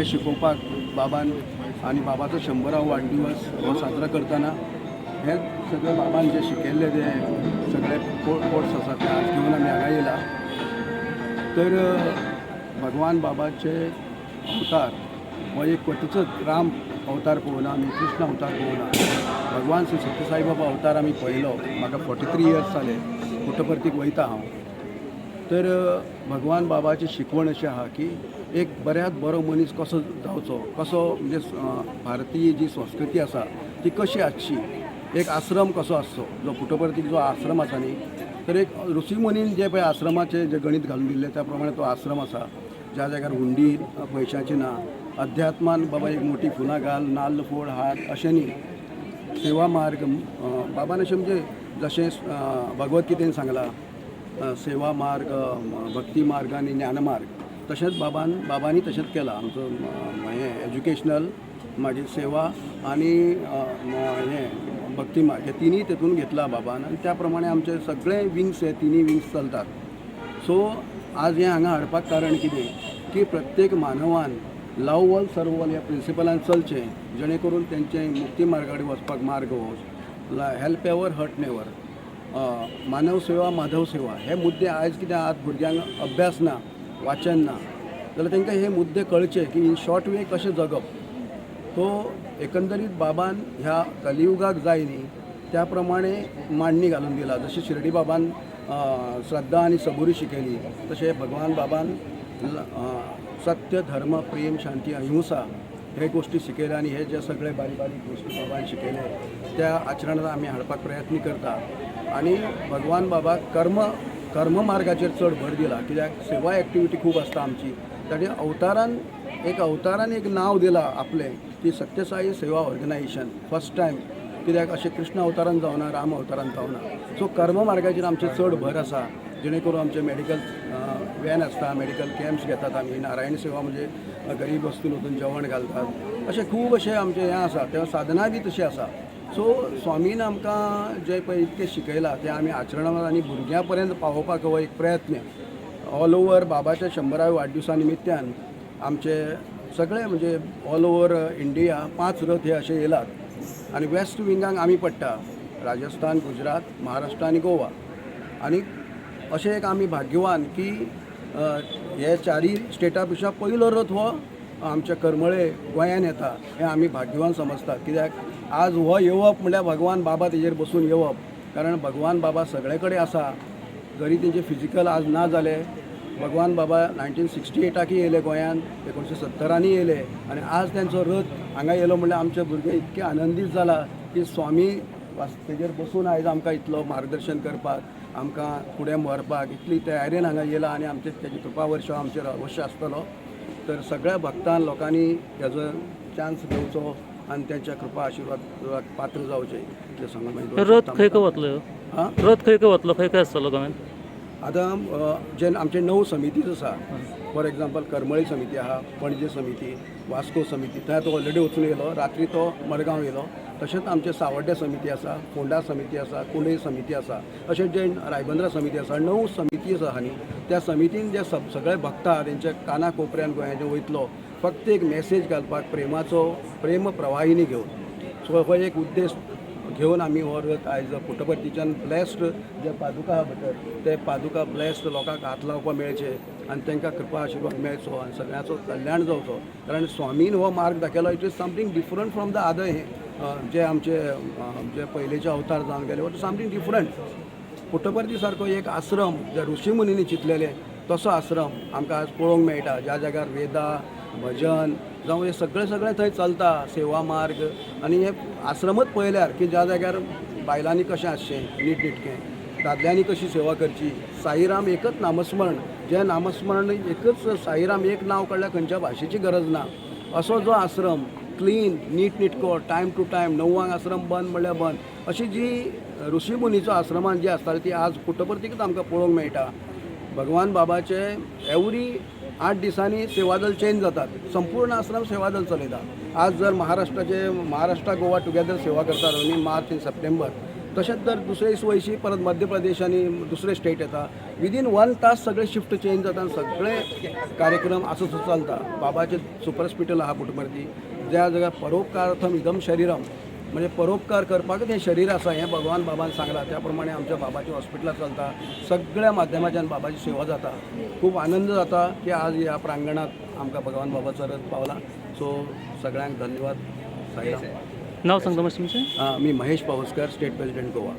हें शिकोवपाक बाबान आनी बाबाचो 100वा वाडदिवस हो साजरो करतना हे सगळे बाबान जे शिकयल्ले ते सगळे कोर्स आसा ते आज घेवन आमी हांगा येयला. तर भगवान बाबाचे अवतार हो एक क्वचितच राम अवतार पळोवना आमी, कृष्ण अवतार पळोवना, भगवान श्री सत्यसाई बाबा अवतार आमी पळयलो. म्हाका 43 इयर्स जाले पुट्टपर्तीक वयता हांव. तर भगवान बाबाची शिकवण अशी आहा की एक बऱ्यांत बरो मनीस कसो जावचो, कसो म्हणजे भारतीय जी संस्कृती आसा ती कशी आसची, एक आश्रम कसो आसचो. जो पुट्टपर्तीक जो आश्रम आसा न्ही, तर एक ऋषी मुनीन जे पळय आश्रमाचें जे गणीत घालून दिल्लें त्या प्रमाणे तो आश्रम आसा, ज्या जाग्यार हुंडी पयशांची ना, अध्यात्मान बाबा एक मोठी फुलां घाल, नाल्ल फोड हाड अशें न्ही, सेवा मार्ग. बाबान अशें म्हणजे जशें भगवत गीतेन सांगलां, सेवा मार्ग, भक्ती मार्ग आनी ज्ञानमार्ग, तशेंच बाबांनी तशेंच केलां. आमचो हें एज्युकेशनल, मागीर सेवा आनी हें भक्ती मार्ग, हे तिनूय तेतून घेतला बाबान आनी त्या प्रमाणे आमचे सगळे विंग्स, हे तिनूय विंग्स चलतात. सो आज हें हांगा हाडपाक कारण कितें की प्रत्येक मानवान लव ऑल सर्व ऑल ह्या प्रिंसिपलान चलचें, जेणे करून तेंचे मुक्ती मार्गा कडेन वचपाक मार्ग हो. हेल्प एवर हर्ट नेवर, मानव सेवा माधव सेवा हे मुद्दे. आयज कितें, आज भुरग्यांक अभ्यास ना, वाचन ना, जाल्यार तांकां हे मुद्दे कळचे की इन शॉर्ट वे कशें जगप. तो एकंदरीत बाबान ह्या कलियुगाक जाय न्ही त्या प्रमाणे मांडणी घालून दिला. जशी शिर्डी बाबान श्रद्धा आनी सबुरी शिकयली, तशें भगवान बाबान सत्य, धर्म, प्रेम, शांती, अहिंसा हे गोश्टी शिकयले आनी हे जे सगळे बारीक बारीक गोश्टी बाबान शिकयले त्या आचरणात आमी हाडपाक प्रयत्न करता. आनी भगवान बाबा कर्म मार्गाचेर चड भर दिला, कित्याक सेवा एक्टिविटी खूब आसता आमची. ताणी अवतारान एक अवतारान एक नांव दिलां आपलें की सत्यसाई सेवा ऑर्गनायझेशन फर्स्ट टायम, कित्याक अशें कृष्ण अवतारान जावना, राम अवतारान जावना. सो कर्म मार्गाचेर आमचें चड भर आसा, जेणे करून आमचे मेडिकल वॅन आसता, मेडिकल कॅम्प्स घेतात आमी, नारायण सेवा म्हणजे गरीब वस्तीन वचून जेवण घालतात, अशें खूब अशें आमचें हें आसा. तें साधना बी तशी आसा. सो स्वामीन आमकां जें पळय इतकें शिकयलां तें आमी आचरणान आनी भुरग्यां पर्यंत पावोवपाक हो एक प्रयत्न. ऑल ओवर बाबाच्या 100व्या वाडदिवसा निमित्यान आमचे सगळे म्हणजे ऑल ओवर इंडिया पांच रथ हे अशे येयलात आनी वेस्ट विंगाक आमी पडटा, राजस्थान, गुजरात, महाराष्ट्र आनी गोवा. आनी अशें एक आमी भाग्यवान की हे चारय स्टेटा पेक्षा पयलो रथ हो आमच्या करमळे गोंयान येता हें आमी भाग्यवान समजतात, कित्याक आज हो येवप म्हणल्यार भगवान बाबा तेजेर बसून येवप, कारण भगवान बाबा सगळे कडेन आसा. जरी तेंचे फिजिकल आज ना जाले, भगवान बाबा 1968काकय येयले गोंयान, 1970नी येयले आनी आज तेंचो रथ हांगा येयलो म्हणल्यार आमचे भुरगे इतके आनंदीत जाला की स्वामी तेजेर बसून आयज आमकां इतलो मार्गदर्शन करपाक, आमकां फुडें व्हरपाक इतली तयारेन हांगा येयला आनी आमचे तेजी कृपा वर्ष आमचेर अवश्य आसतलो. तर सगळ्या भक्तान लोकांनी हेजो चान्स घेवचो आनी तेंच्या कृपा आशिर्वाद पात्र जावचे इतलें सांगून मागीर रथ खंय खंय वतलो? आं? रथ खंय खंय वतलो, खंय खंय आसतलो गोंयांत? आतां जे आमचे णव समितीज आसा, फॉर एग्जाम्पल करमळी समिती आहा, पणजे समिती, वास्को समिती, थंय तो ऑलरेडी वचून येयलो, रात्री तो मडगांव येयलो. तशेंच आमचे सावड्डे समिती आसा, फोंडा समिती आसा, कुंडय समिती आसा, अशें जे रायबंद्रा समिती आसा, णव समिती आसा न्ही, त्या समितीन जे सगळे भक्त आहा तेंच्या काना कोपऱ्यान गोंयाचे वयतलो, फक्त एक मॅसेज घालपाक प्रेमाचो, प्रेम प्रवाहिनी घेवन. सो हो एक उद्देश घेवन आमी हो रथ आयज पुटपर्तीच्यान ब्लेस्ड जे पादुका आहा भितर, ते पादुका ब्लेस्ड लोकांक हात लावपाक मेळचे आनी तांकां कृपा आशिर्वाद मेळचो आनी सगळ्यांचो कल्याण जावचो, कारण स्वामीन हो मार्ग दाखयलो. It is something different from the other हे जे आमचे जे पयलेचे अवतार जावन गेले, what something different. Puttaparthi सारको एक आश्रम जे ऋषी मुनींनी चिंतलेले तसो आश्रम आमकां आज पळोवंक मेळटा, ज्या जाग्यार वेदा, भजन जावं हे सगळें सगळें थंय चलता, सेवा मार्ग. आनी हे आश्रमच पळयल्यार की ज्या जाग्यार बायलांनी कशें आसचें नीटनेटकें, दादल्यांनी कशी सेवा करची, साईराम एकच नामस्मरण, जें नामस्मरण एकच साईराम एक नांव काडल्यार खंयच्या भाशेची गरज ना, असो जो आश्रम क्लीन नीट निटको, टायम टू टायम, 9 आश्रम बंद म्हणल्यार बंद, अशी जी ऋषी मुनीचो आश्रमान जी आसताली ती आज पुट्टपर्तीकच आमकां पळोवंक मेळटा. भगवान बाबाचे एवरी 8 दिसांनी सेवादल चेंज जातात, संपूर्ण आश्रम सेवादल चलयता. आज जर महाराष्ट्राचे, महाराष्ट्र गोवा टुगेदर सेवा करतात आमी मार्च आनी सप्टेंबर. तशेंच दर दुसरे दीस वयशी परत मध्य प्रदेश आनी दुसरे स्टेट येता. विदीन वन तास सगळे शिफ्ट चेंज जाता आनी सगळे कार्यक्रम असो चलता. बाबाचें सुपर हॉस्पिटल आहा पुटमर्ती, ज्या जाग्यार परोपकारार्थम इदम शरीरम, म्हणजे परोपकार करपाकच हें शरीर आसा हें भगवान बाबान सांगलां. त्या प्रमाणे आमच्या बाबाचें हॉस्पिटलां चलता. सगळ्या माध्यमाच्यान बाबाची सेवा जाता. खूब आनंद जाता की आज ह्या प्रांगणांत आमकां भगवान बाबाचो रथ पावला. सो सगळ्यांक धन्यवाद. साईराम. नाव सांगता मातशें तुमचें? मी महेश पावसकर, स्टेट प्रेसिडेंट, गोवा.